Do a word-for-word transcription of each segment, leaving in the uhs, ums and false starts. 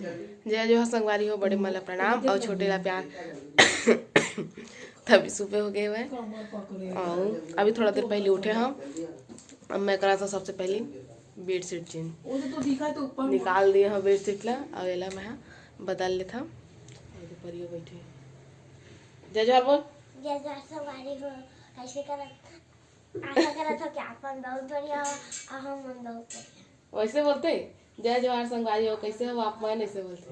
जय जोहार संगवारी हो, बड़े मन ला प्रणाम अउ छोटे ला प्यार। तभी सुबह हो गए हुए अउ अभी थोड़ा देर पहले उठे हम। अब मैं करा था सबसे पहले बेडशीट चेंज, निकाल दिए हम बेडशीट ला। अउ एला मैं हा बदल लेथा। अउ तो परियो बैठे। जय जोहार बोल। जय जोहार संगवारी हो, कैसे करत? आशा करत हो कि आप मन बहुत बढ़िया हो, अउ हम मन बहुत बढ़िया। वैसे बोलते, जय जोहार संगवारी हो, कैसे हो आप मन, ऐसे बोलते।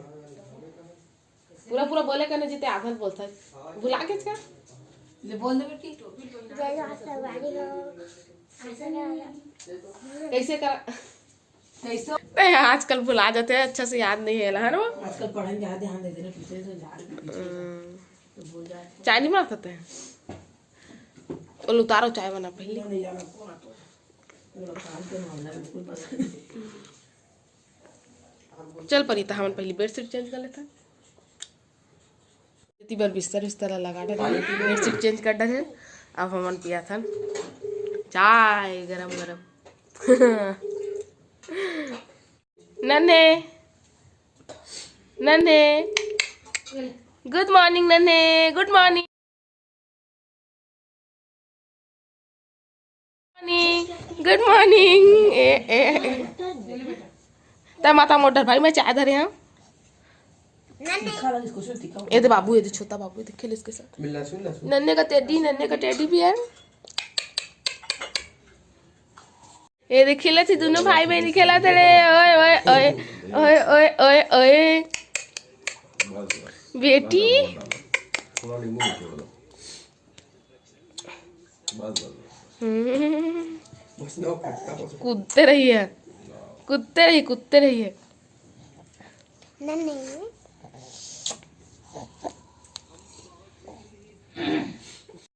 पूरा पूरा बोले करने जीते आधा बोलता है। भुला के का? ले बोल दे बेटी। जय जोहार संगवारी हो। आशा करत कैसे करा? कैसे? नहीं, आजकल भुला जाते हैं, अच्छा से याद नहीं है ना, है ना? आजकल पढ़ाई में ज्यादा ध्यान देते ना, ट्यूशन से जा रहे हैं पीछे। हम्म। तो भूल जाते हैं। चाय नहीं बनाते हैं? बोल, उतारो, चाय बना पहले। नहीं, नहीं, जाना, कौन आता है? वो लोग काम के मामला में कोई पता नहीं। चल परी, त हमन पहली बेडशीट चेंज कर लेथन। एती बर बिस्तर उस्तर ला लगा डरे, बेडशीट चेंज कर डरे। अब हमन पियाथन चाय गरम गरम। नन्हे, नन्हे, गुड मॉर्निंग नन्हे, गुड मॉर्निंग। मॉर्निंग, गुड मॉर्निंग। ए, ए, ए। त माता मोटर भाई, मैं चाय धरे हूँ। ए दे बाबू, ए दे छोटा बाबू, ए दे खेल इसके साथ। नन्हे का टेडी, नन्हे का टेडी भी है। ए दे खेलत ही, दोनों भाई बहन खेलत हे रे। ओए, ओए, ओए, ओए, ओए, ओए, ओए। बेटी। हम्म। कूदते रहिए, कूदते रहिए, कूदते रहिए। नन्हे।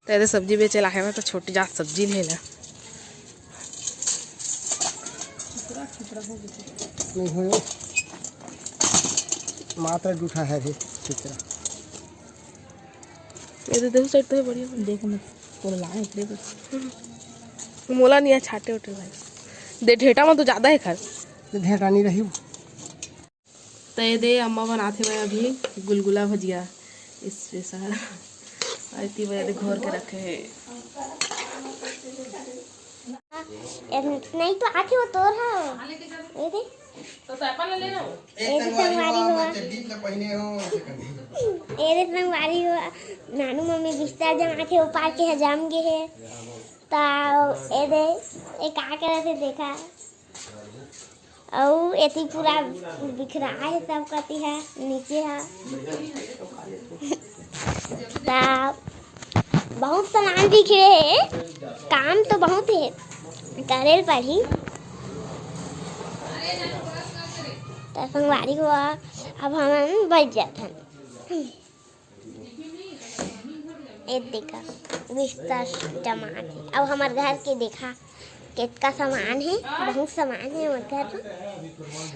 त एदे सब्जी बेचे ला हे, मैं तो छोटी जात सब्जी ले ला। नहीं हो, मात्र जूठा है रे, खिचड़ा। ये दे, दे, उस side तो है बढ़िया। देख, मैं तोला लाए एकरे बर। मोला नहीं है छाटे उठे भाई। दे, ढेटा में तो ज्यादा है खर। दे, ढेटा नहीं रही। त ये दे, अम्मा बनाथे मैं अभी गुलगुला भजिया special। अउ एती बर ये दे घोर के रखे हे। ए, नहीं तो आथे वो तोर हा। ये दे। तो अपन ले लेना। ये दे संगवारी हो। ये दे संगवारी हो। नानू मम्मी बिस्तर जमाथे, वो पार के हे, जम गे हे। त ये दे, ये का करत हे देखा। अउ एती पूरा बिखरा हे सब कती हे, नीचे हे। त बहुत सामान बिखरे हे, काम तो बहुत हे, करे ल पड़ही। त संगवारी हो, अब हमन बइठ जाथन। ए देखा, बिस्तर जमा हे। अब हमर घर के देखा, केतका सामान हे, बहुत सामान हे हमर घर में।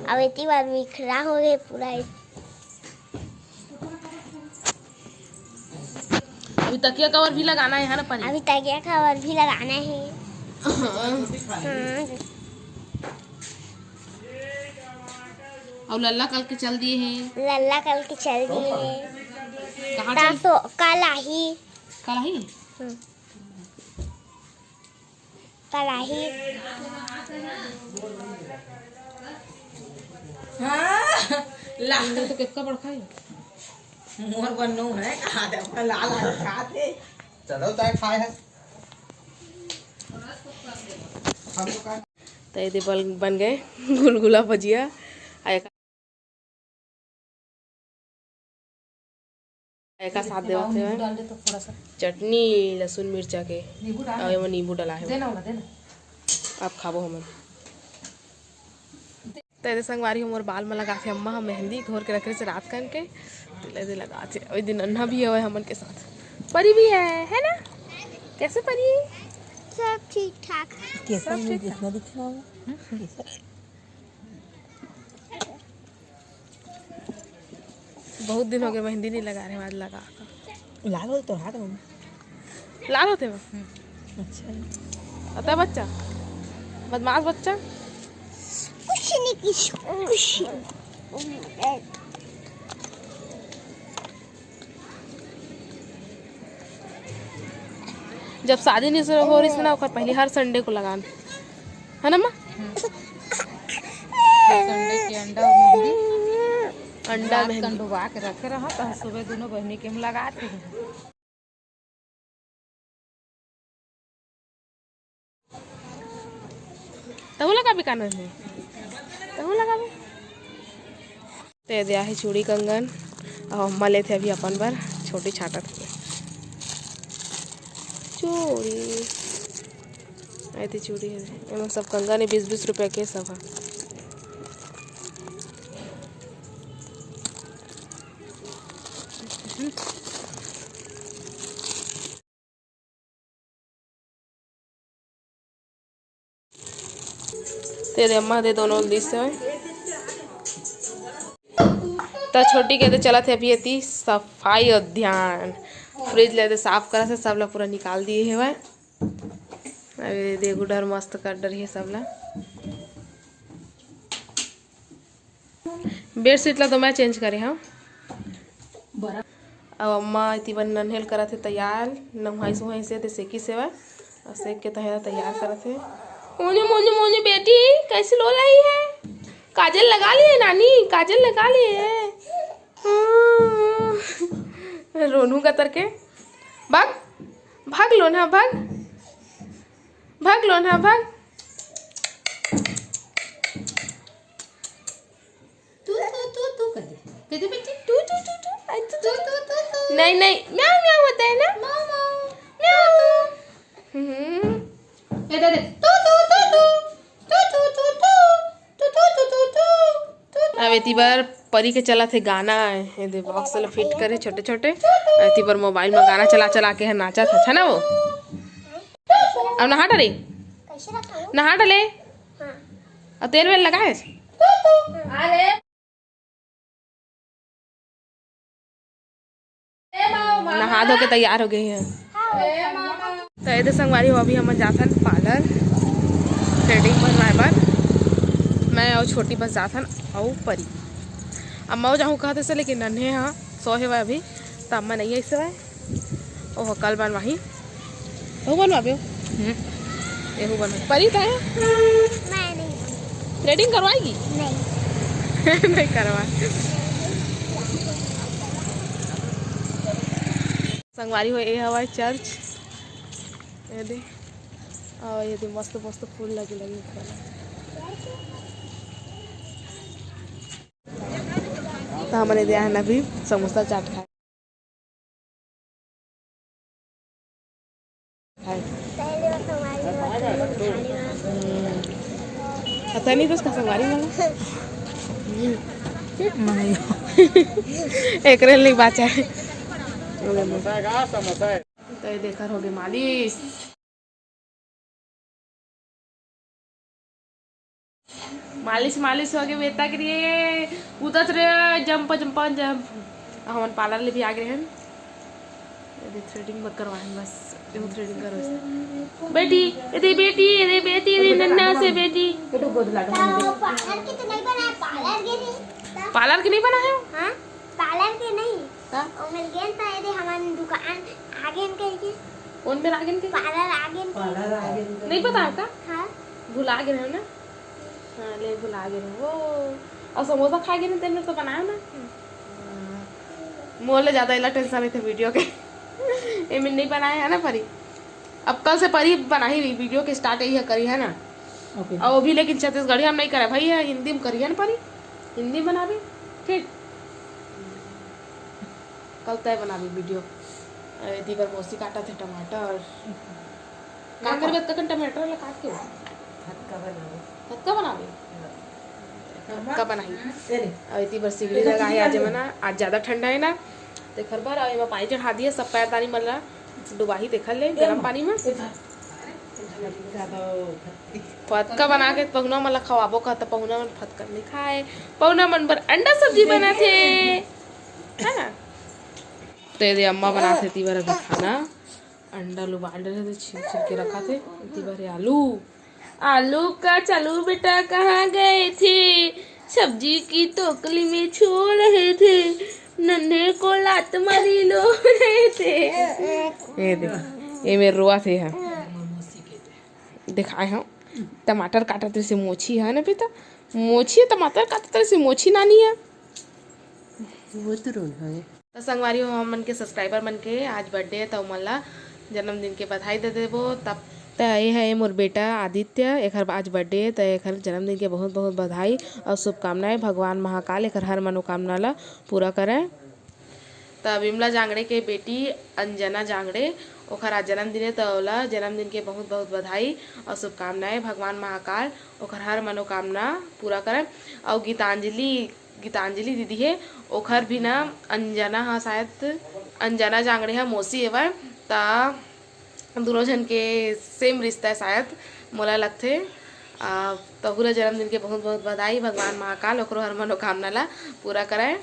अब एती बार बिखरा हो गए पूरा। अभी तकिया कवर भी लगाना है ना परी? अभी तकिया कवर भी लगाना है। हाँ। हाँ। अउ लल्ला कल के चल दिए हे। लल्ला कल के चल दिए हे। कहाँ ता चल? सो, कल आही। कल आही? हम्म। कल आही। हाँ, ला। ये तो कितना बड़का है। मोर बन्नू है, कहाँ दे, अपना लाल लाल खात हे। चलो, चाय खाए हैं। हम तो का त एदे बन, बन गए गुलगुला भजिया। आ एका, एका साथ देवत हे चटनी, लहसुन मिर्चा के, अउ एमा नींबू डला हे। आप खाबो हमन। त एदे संगवारी हो मोर बाल म लगाथे अम्मा ह मेहंदी, घोर के रखे से रात कन के, त एदे लगाथे। ओई दिन अन्ना भी हवय हमन के साथ, परी भी है, है ना? कैसे परी? सब ठीक ठाक। कैसे सब ठीक जितना ठाक। दिखना हो। बहुत दिन हो गए मेहंदी नहीं लगा रहे, आज लगा। लाल हो तो हाथ में। लाल होते हैं। अच्छा। पता है बच्चा, बदमाश बच्चा। कुछ नहीं, कुछ, कुछ नहीं। जब शादी नहीं शुरू हो रही थी ना, ओकर पहले हर संडे को लगान, है ना माँ? हर संडे के अंडा और मेहंदी अंडा रात मेहंदी। कन डुबा के रखे रहा, तो सुबह दोनों बहनी के हम लगाते हैं। तहू लगाबे कान में? तहू लगाबे। ते दे आहे चूड़ी कंगन, अउ अम्मा लेथे अभी अपन बर छोटी छाटत हे चूड़ी। आए ते चूड़ी हे, एमन सब कंगन हे, बीस बीस रुपया के सब हे। ते दे अम्मा दे दोनों दिस हे। त छोटी के दे चलत हे अभी एती सफाई अभियान। फ्रिज ले दे साफ करत हे, सब ला पूरा निकाल दिए हेवय। अरे दे गुडर मस्त कर डर हे सब ला। बेडशीट ला तो मैं चेंज करे हव। अउ अम्मा एती बर नन्हेल करत हे तैयार, नहाइस उहाइस हे ते सेकिस हेवय, अउ सेक के तहे तैयार करत हे। मोनू, मोनू, मोनू बेटी, कैसे लो लाई है? काजल लगा लिए नानी, काजल लगा लिए है। हाँ। रोनू का तरके, भाग, भाग लोना, भाग, भाग लोना, भाग। तू, तू, तू, तू कर दे। कर दे बेटी, तू, तू, तू, तू। आई तू, तू, तू, तू, तू। नहीं, नहीं, म्याऊ, म्याऊ होता है ना? म्याऊ, म्याऊ। म्याऊ। हम्म। ए, दे, दे। तू, तू, तू, तू। तू, तू, तू, तू। तू, तू, तू, तू, तू। तू, तू। अब एती बर परी के चलत हे गाना, ये दे बॉक्स ल फिट करे छोटे छोटे। एती बर मोबाइल में गाना चला चला के ह नाचत हे, अच्छा ना वो? अब नहा डरे, कैसे रखा हूँ? नहा डले। हाँ। अउ तेल वेल लगाए? अरे। नहा धो के तैयार हो गई है। तो ये दे संगवारी हो, अभी हम जाथन पार्लर थ्रेडिंग बनवाए बर। मैं अउ छोटी बस जाथन अउ परी। अम्मा जाहूँ कहत हे से, लेकिन नन्हे ह सोए हवय अभी, त अम्मा नहीं आइस हवय। ओहो, कल बनवाही। तहू बनवाबे हो? हम्म। एहू बनवा। परी त है? मैं नहीं। थ्रेडिंग करवाएगी? नहीं। नहीं करवा। संगवारी हो, ए हवय चर्च। ये दे। अउ ये दे मस्त मस्त फूल लगे लगे ऊपर। त हमन एदे आहन अभी समोसा चाट खाए। खाए। पहले वो संगवारी होती है, खाने में। हम्म। पता नहीं तो उसका संगवारी वाला। एकरे लिए बाचा है। समोसा है का? समोसा है। तो ये देखर हो गए मालिश। मालिश मालिश हो गए बेटा के लिए। कूदत रे, जंप जंप जंप। हमन पार्लर ले भी आ गए हैं। ये दे थ्रेडिंग बर करवाए हैं बस। ये थ्रेडिंग करो। बेटी, ये दे बेटी, ये दे बेटी, ये दे नन्ना से बेटी। पार्लर के तो नहीं बनाया, पार्लर के नहीं। पार्लर के नहीं बना है? हाँ, पार्लर के नहीं। का? ओ मिल गए तो ये दे हमन दुकान आगे न कह के। कौन मेर आगे न कह के? पार्लर आगे न कह के। पार्लर आगे न कह के। नहीं पता आपका? हाँ। भुला गए हो ना? हाँ, ले भुला गए हो। वो, और समोसा खा गए ना, तेने तो बनाया ना। हाँ। मोर ले ज्यादा इला टेंशन रहिथे वीडियो के। एमे नहीं बनाए है ना परी। अब कल से परी बनाही वीडियो के स्टार्ट यही करी है ना। ओके। और वो भी लेकिन छत्तीसगढ़ी हम नहीं करे भाई, है हिंदी में करिए ना परी, हिंदी में बनाबे। ठीक, कल तय बनाबे वीडियो। अरे दीबर मौसी काटा थे टमाटर। का करबे ककन टमाटर ला काट के? फतका बनाबो। फतका बनाबे? हाँ। फतका बनाही। अरे। और इतनी बार सिगड़ी लगा है आज मना, आज ज्यादा ठंडा है ना, तेखर बर। और एमा पानी चढ़ा दिए, सब पैर तानी मन ला डुबाही, देखल ले गरम पानी में। फतका बना के पहुना मन ला खवाबो कहता, पहुना मन फतका नहीं खाए, पहुना मन बर अंडा सब्जी बना थे, है ना? तो ये दे अम्मा बना थे तीबर अभी खाना। अंडा ल उबाल डरे हे, छील छील के रखा थे। इति बर आलू, आलू का चालू बेटा कहाँ गए थे? सब्जी की टोकरी में छोड़ रहे थे, नन्हे को लात मारी लो रहे थे। ये दे, ये मेर रोवत हे, हाँ। देखाए हव, टमाटर काटत रहिसे मोछी, है ना बेटा? मोछी, टमाटर काटत रहिसे मोछी नानी है। वो तो रोन है। त संगवारी हो, हमन के subscriber मन के आज birthday है, त ओमन ला जन्मदिन के बधाई दे देबो। तब त ये है मोर बेटा आदित्य, एखर आज birthday है, त एखर जन्मदिन के बहुत बहुत बधाई और शुभकामनाएं। भगवान महाकाल एखर हर मनोकामना ला पूरा करय। त विमला जांगड़े के बेटी अंजना जांगड़े, ओखर आज जन्मदिन है, त ओला जन्मदिन के बहुत बहुत बधाई और शुभकामनाएं। भगवान महाकाल ओखर हर मनोकामना पूरा करय। और गीतांजलि, गीतांजलि दीदी है, ओखर भी ना अंजना हा, शायद अंजना जांगड़े हा मौसी एवय, त दोनों झन के same रिश्ता है शायद, मोला लगथे। आ, तहू ला जन्मदिन के बहुत बहुत बधाई। भगवान महाकाल ओकरो हर मनोकामना ला पूरा करय।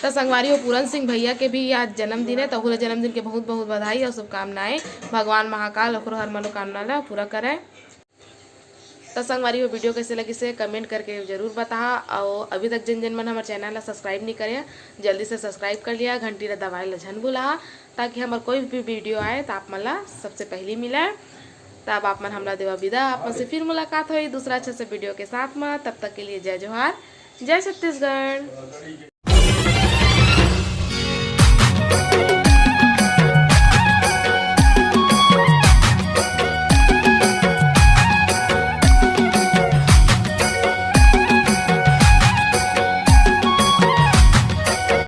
त संगवारी हो, पूरन सिंह भैया के भी आज जन्मदिन है, तहू ला जन्मदिन के बहुत बहुत बधाई और शुभकामनाएं। भगवान महाकाल ओकरो हर मनोकामना ला पूरा करय। त संगवारी हो, video कैसे लगिसे comment करके जरूर बताहा। और अभी तक जिन जिन मन हमर channel ला subscribe नहीं करे, जल्दी से subscribe कर लिया, घंटी ला दबाए ला झन भुलाहा, ताकि हमर कोई भी video आए त आप मन ला सबसे पहली मिले। त अब आप मन हमला देवा विदा, आप मन से फिर मुलाकात होई दूसरा अच्छा से video के साथ में। तब तक के लिए जय जोहार, जय छत्तीसगढ़।